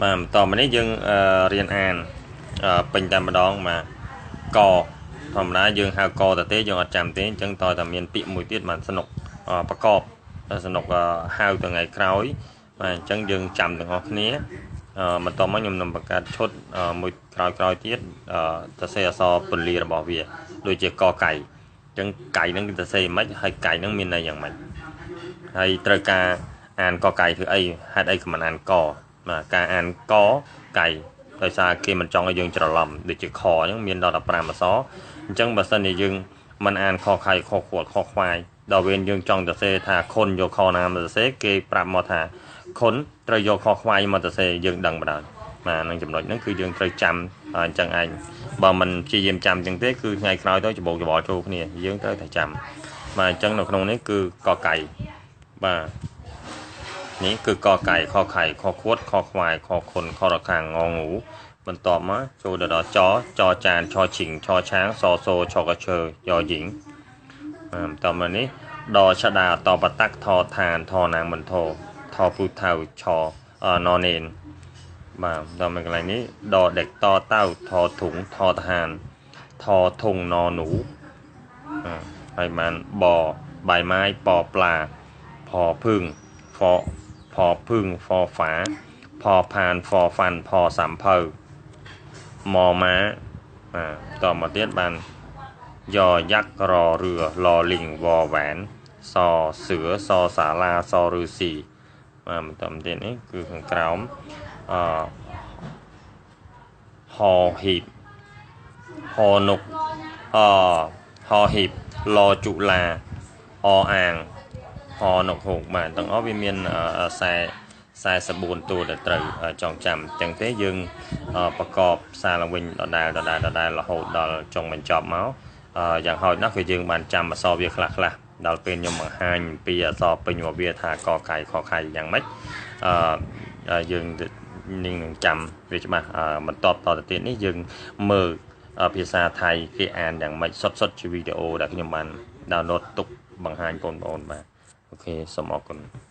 បាទបន្តមកនេះយើងរៀនអានពេញតែម្ដងបាទកធម្មតាយើងហៅកតទេយើងអត់ចាំទេអញ្ចឹងតតែមានពាក្យមួយទៀតបានសនុកប្រកបសនុកហៅទៅថ្ងៃក្រោយបាទអញ្ចឹងយើងចាំទាំងអស់គ្នាបន្តមកខ្ញុំនឹងបង្កើតឈុតមួយក្រោយៗទៀតសរសេរអក្សរពន្លារបស់វាដូចជាកកៃអញ្ចឹងកៃហ្នឹងគឺសរសេរយ៉ាងម៉េចហើយកៃហ្នឹងមានន័យយ៉ាងម៉េចហើយត្រូវការអានកកៃធ្វើអីហេតុអីក៏មិនអានកបាទការអានកកៃដោយសារគេមិនចង់ឲ្យយើងច្រឡំដូចជាខអញ្ចឹងមានដល់15អក្សរអញ្ចឹងបើសិនជាយើងមិនអានខខៃខខួតខខ្វាយដល់ពេលយើងចង់សរសេរថាខុនយកខណាមកសរសេរគេប្រាប់មកថាខុនត្រូវយកខខ្វាយមកសរសេរយើងដឹងបណ្ដោយបាទនឹងចំណុចហ្នឹងគឺយើងត្រូវចាំអញ្ចឹងឯងបើមិនព្យាយាមចាំអញ្ចឹងទេគឺថ្ងៃក្រោយទៅច្បោកច្បល់ចូលគ្នាយើងត្រូវតែចាំបាទអញ្ចឹងនៅក្នុងនេះគឺកកៃបាទនេះគឺកកៃខខៃខខួតខខ្វាយខខុនខរខាងងងូបន្ទាប់មកចូលទៅដល់ចចចានឆឈិងឆឆាងសសូឆកឈើយយីងបាទបន្តមកនេះដឆដាតបតាក់ថឋានថណាងមន្ធោថពូថៅឆណនេនបាទដល់មកកន្លែងនេះដដេកតតៅថធុងថທហានថធុងណនូហើយបានបបាយម៉ាយបប្លាផភឹងហ្វផភឹងហ្វហ្វាផផានហ្វហ្វាន់ផសំភៅមម៉ាបាទតមកទៀតបានយយ៉ាក់ររឿលលីងវវ៉ែនសសឿសសាឡាសឬស៊ីបាទបន្តមកទៀតនេះគឺខាងក្រោមអហហ៊ីបហនុកអហហ៊ីបលជុលាអអាងហនុកហូកបាទទាំងអស់វាមាន44តួដែលត្រូវចងចាំអញ្ចឹងទេយើងប្រកបសារឡើងវិញដដែលដដែលដដែលរហូតដល់ចុងបញ្ចប់មកយ៉ាងហោចណាស់គឺយើងបានចាំអក្សរវាខ្លះខ្លះដល់ពេលខ្ញុំបង្ហាញពីអក្សរពេញរបស់វាថាកកៃខខៃយ៉ាងម៉េចយើងនឹងចាំវាច្បាស់បន្តតទៅទៀតនេះយើងមើលភាសាថៃគេអានយ៉ាងម៉េចសុទ្ធជាវីដេអូដែលខ្ញុំបាន download ទុកបង្ហាញបងប្អូនបាទអូខេសូមអរគុណ។